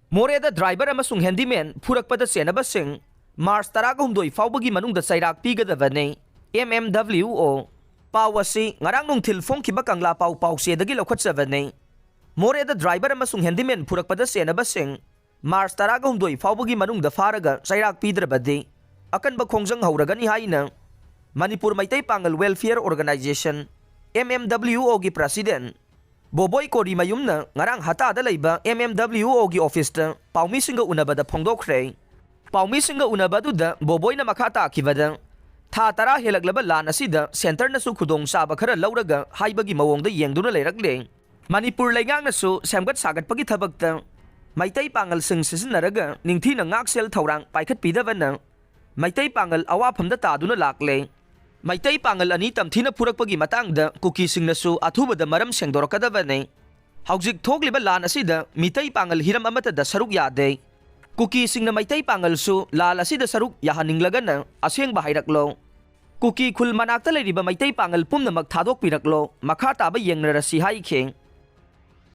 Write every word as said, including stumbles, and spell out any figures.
ꯃꯣꯔꯦꯗ ꯗ꯭ꯔꯥꯏꯚꯔ ꯑꯃꯁꯨꯡ handyman ꯐꯨꯔꯛꯄꯗ ꯆꯦꯟꯅꯕꯁꯤꯡ March ꯇꯔꯥꯒ ꯍꯨꯝꯗꯣꯏ ꯐꯥꯎꯕꯒꯤ ꯃꯅꯨꯡꯗ ꯆꯩꯔꯥꯛ ꯄꯤꯒꯗꯕꯅꯤ, ꯑꯦꯝ ꯑꯦꯝ ꯗꯕ꯭ꯂꯤꯎ ꯑꯣ꯫ ꯄꯥꯎ ꯑꯁꯤ ꯉꯔꯥꯡ ꯅꯨꯡꯊꯤꯜ ꯐꯣꯡꯈꯤꯕ ꯀꯪꯂꯥ ꯄꯥꯎ ꯄꯥꯎꯆꯦꯗꯒꯤ ꯂꯧꯈꯠꯆꯕꯅꯤ꯫ ꯃꯣꯔꯦꯗ ꯗ꯭ꯔꯥꯏꯚꯔ ꯑꯃꯁꯨꯡ ꯍꯦꯟꯗꯤꯃꯦꯟ ꯐꯨꯔꯛꯄꯗ ꯆꯦꯟꯅꯕꯁꯤꯡ ꯃꯥꯔꯆ ꯇꯔꯥꯒ ꯍꯨꯝꯗꯣꯏ ꯐꯥꯎꯕꯒꯤ ꯃꯅꯨꯡꯗ ꯐꯥꯔꯒ ꯆꯩꯔꯥꯛ ꯄꯤꯗ꯭ꯔꯕꯗꯤ ꯑꯀꯟꯕ ꯈꯣꯡꯖꯪ ꯍꯧꯔꯒꯅꯤ ꯍꯥꯏꯅ Manipur Meitei Pangal welfare organisation, M M W ꯑꯣꯒꯤ ꯄ꯭ꯔꯁꯤꯗꯦꯟ ꯕꯣꯕꯣꯏ ꯀꯣꯔꯤꯃꯌꯨꯝꯅ ꯉꯔꯥꯡ ꯍꯇꯥꯗ ꯂꯩꯕ ꯑꯦꯝ ꯑꯦꯝ ꯗꯕ꯭ꯂꯤꯎ ꯑꯣꯒꯤ ꯑꯣꯐꯤꯁꯇ ꯄꯥꯎꯃꯤꯁꯤꯡꯒ ꯎꯅꯕꯗ ꯐꯣꯡꯗꯣꯛꯈ꯭ꯔꯦ꯫ ꯄꯥꯎꯃꯤꯁꯤꯡꯒ ꯎꯅꯕ ꯑꯗꯨꯗ ꯕꯣꯕꯣꯏꯅ ꯃꯈꯥ ꯇꯥꯈꯤꯕꯗ, ꯊꯥ ꯇꯔꯥ ꯍꯦꯜꯂꯛꯂꯕ ꯂꯥꯟ ꯑꯁꯤꯗ ꯁꯦꯟꯇꯔꯅꯁꯨ ꯈꯨꯗꯣꯡꯆꯥꯕ ꯈꯔ ꯂꯧꯔꯒ ꯍꯥꯏꯕꯒꯤ ꯃꯑꯣꯡꯗ ꯌꯦꯡꯗꯨꯅ ꯂꯩꯔꯛꯂꯦ꯫ ꯃꯅꯤꯄꯨꯔ ꯂꯩꯉꯥꯛꯅꯁꯨ ꯁꯦꯝꯒꯠ ꯁꯥꯒꯠꯄꯒꯤ ꯊꯕꯛꯇ ꯃꯩꯇꯩ ꯄꯥꯉꯜꯁꯤꯡ ꯁꯤꯖꯤꯟꯅꯔꯒ ꯅꯤꯡꯊꯤꯅ ꯉꯥꯛꯁꯦꯜ ꯊꯧꯔꯥꯡ ꯄꯥꯏꯈꯠꯄꯤꯗꯕꯅ ꯃꯩꯇꯩ ꯄꯥꯉꯜ ꯑꯋꯥꯐꯝꯗ ꯇꯥꯗꯨꯅ ꯂꯥꯛꯂꯦ꯫ ꯃꯩꯇꯩ ꯄꯥꯉꯜ ꯑꯅꯤ ꯇꯝꯊꯤꯅ ꯐꯨꯔꯛꯄꯒꯤ ꯃꯇꯥꯡꯗ ꯀꯨꯀꯤꯁꯤꯡꯅꯁꯨ ꯑꯊꯨꯕꯗ ꯃꯔꯝ ꯁꯦꯡꯗꯣꯔꯛꯀꯗꯕꯅꯤ꯫ ꯍꯧꯖꯤꯛ ꯊꯣꯛꯂꯤꯕ ꯂꯥꯟ ꯑꯁꯤꯗ ꯃꯤꯇꯩ ꯄꯥꯉꯜ ꯍꯤꯔꯝ ꯑꯃꯠꯇꯗ ꯁꯔꯨꯛ ꯌꯥꯗꯦ꯫ ꯀꯨꯀꯤꯁꯤꯡꯅ ꯃꯩꯇꯩ ꯄꯥꯉꯜꯁꯨ ꯂꯥꯟ ꯑꯁꯤꯗ ꯁꯔꯨꯛ ꯌꯥꯍꯟꯅꯤꯡꯂꯒꯅ ꯑꯁꯦꯡꯕ ꯍꯥꯏꯔꯛꯂꯣ꯫ ꯀꯨꯀꯤ ꯈꯨꯜ ꯃꯅꯥꯛꯇ ꯂꯩꯔꯤꯕ ꯃꯩꯇꯩ ꯄꯥꯉꯜ ꯄꯨꯝꯅꯃꯛ ꯊꯥꯗꯣꯛꯄꯤꯔꯛꯂꯣ꯫ ꯃꯈꯥ ꯇꯥꯕ ꯌꯦꯡꯅꯔꯁꯤ ꯍꯥꯏꯈꯤ꯫